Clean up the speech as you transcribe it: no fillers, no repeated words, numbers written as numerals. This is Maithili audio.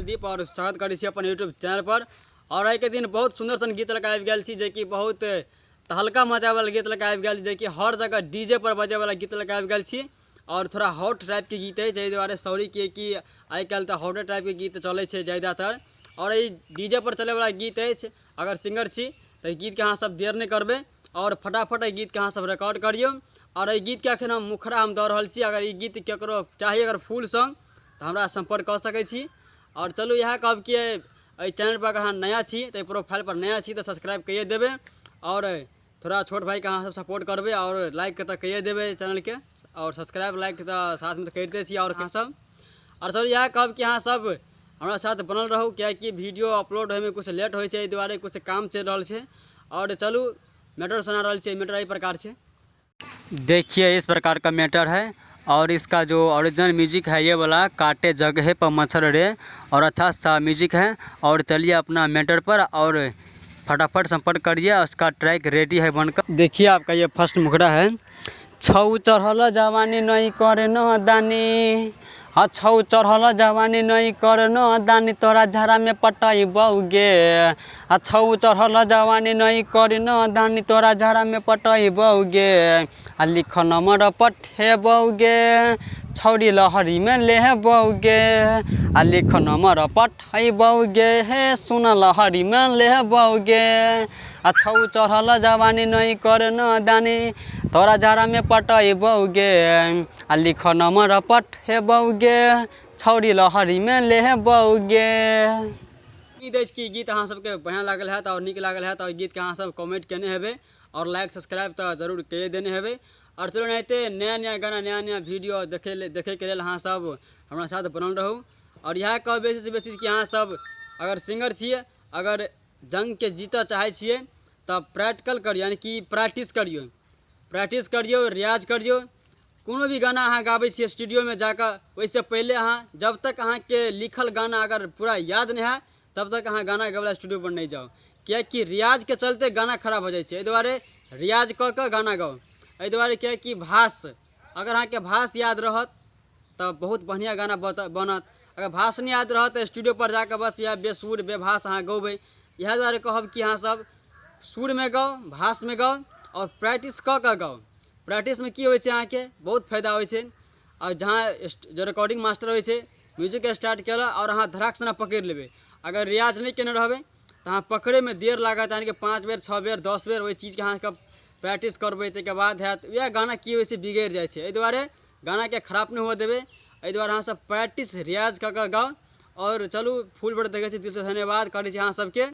दीप और स्वागत करै छी अपन यूट्यूब चैनल पर। और आइके दिन बहुत सुंदर सन गीत लऽ आबि गेल छी, जेकि बहुत तहलका मचाबै गीत लऽ आबि गेल, जेकि हर जगह डीजे पर बजै वाला गीत लऽ आबि गेल छी। और थोड़ा हॉट टाइप के गीत अछि, एहि दुआरे सॉरी किएकि आइ काल्हि तऽ हॉटे टाइप के गीत चलै छै ज़्यादातर। और एहि डीजे पर चलै वाला गीत अछि। अगर सिंगर छी तऽ एहि गीतके अहाँ सब देर नहि करबै और फटाफट एहि गीतके अहाँ सब रिकॉर्ड करियौ। और एहि गीतके अखन हम मुखड़ा हम दऽ रहल छी। अगर ई गीत केकरो चाही अगर फुल सॉन्ग तऽ हमरा सम्पर्क कऽ सकै छी। और चलू इएह कहब कि एहि चैनल पर अगर अहाँ नया छी तऽ प्रोफाइल पर नया छी तऽ सब्सक्राइब कहिए देबै और थोड़ा छोट भाईके अहाँ सब सपोर्ट करबै और लाइक तऽ कहिए देबै चैनलके और सब्सक्राइब लाइक तऽ साथमे तऽ करिते छी। और अहाँ सब और चलू इएह कहब कि अहाँ सब हमरा साथ बनल रहू, किएकि वीडियो अपलोड होइमे कुछ लेट होइ छै, एहि दुआरे कुछ काम चलि रहल छै। और चलू मैटर सुना रहल छै, मैटर एहि प्रकार छै। देखिए इस प्रकार का मैटर है और इसका जो ओरिजिनल म्यूजिक है ये वाला काटे जगह पर मच्छर रे, और अच्छा सा म्यूजिक है। और चलिए अपना मैटर पर और फटाफट संपर्क करिए, उसका ट्रैक रेडी है बनकर। देखिए आपका ये फर्स्ट मुखड़ा है। छऊ चढ़ल जवानी नहीं करे न दानी, हाँ छऊ चढ़ल जवानी नहीं करे न दानी, तोरा झरा में पटई बौगे। आ छऊ चढ़ल जवानी नहीं करे न दानी, तोरा झरा में पटई बौगे। आ लिख नंबर पठे बौगे, छौड़ी लहरी में ले बौगे। आ लिख नंबर पठे बौगे, हे सुन लहरी में ले बौगे। आ छऊ चढ़ल जवानी नहीं करे न दानी, तोरा झरा में पटई बौगे। आ लिख नंबर पठे बौगे, छौड़ी लहरी में ले बौगे। उम्मीद अछि कि गीत अहाँ सबके बढ़िआँ लागल हैत और नीक लागल हैत। और गीतके अहाँ सब कमेंट केने हेबै और लाइक सब्सक्राइब तऽ जरूर कए देने हेबै। और चलू एनाहिते नया नया गाना नया नया वीडियो देखैके लेल अहाँ सब हमरा साथ बनल रहू। और इएह कहब बेसीसँ बेसी कि अहाँ सब अगर सिंगर छियै, अगर जंगके जीतऽ चाहै छियै तऽ प्रैक्टिकल करियौ, यानी कि प्रैक्टिस करियौ, प्रैक्टिस करियौ, रियाज करियौ। कोनो भी गाना अहाँ गाबै छियै स्टूडियोमे जाकऽ, ओहिसँ पहिले अहाँ जब तक अहाँके लिखल गाना अगर पूरा याद नहि हैत तब तक अहाँ गाना गाबै स्टूडियो पर नहि जाउ, किएकि रियाजके चलते गाना खराब हो जाइ छै। एहि दुआरे रियाज कऽ कऽ गाना गाउ, एहि दुआरे किएकि भास अगर अहाँके भास याद रहत तऽ बहुत बढ़िआँ गाना बनत। अगर भास नहि याद रहत तऽ स्टूडियो पर जाकऽ बस इएह बेसुर बेभास अहाँ गौबै। इएह दुआरे कहब कि अहाँ सब सुरमे गाउ, भासमे गाउ और प्रैक्टिस कऽ कऽ गाउ। प्रैक्टिसमे की होइ छै, अहाँके बहुत फायदा होइ छै। और जहाँ जो रिकॉर्डिंग मास्टर होइ छै म्यूजिक स्टार्ट केलक और अहाँ धड़ाक से पकड़ि लेबै। अगर रियाज नहि केने रहबै तऽ अहाँ पकड़ैमे देर लागत, यानी कि 5 बेर 6 बेर 10 बेर ओहि चीजके अहाँके प्रैक्टिस करबै ताहिके बाद हैत। वएह गाना की होइ छै, बिगड़ि जाइ छै। एहि दुआरे गानाके खराब नहि हुअ देबै, एहि दुआरे अहाँ सब प्रैक्टिस रियाज कऽ कऽ गाउ। और चलू फुल वीडियो देखै छी, दिलसँ धन्यवाद करै छी अहाँ सबके।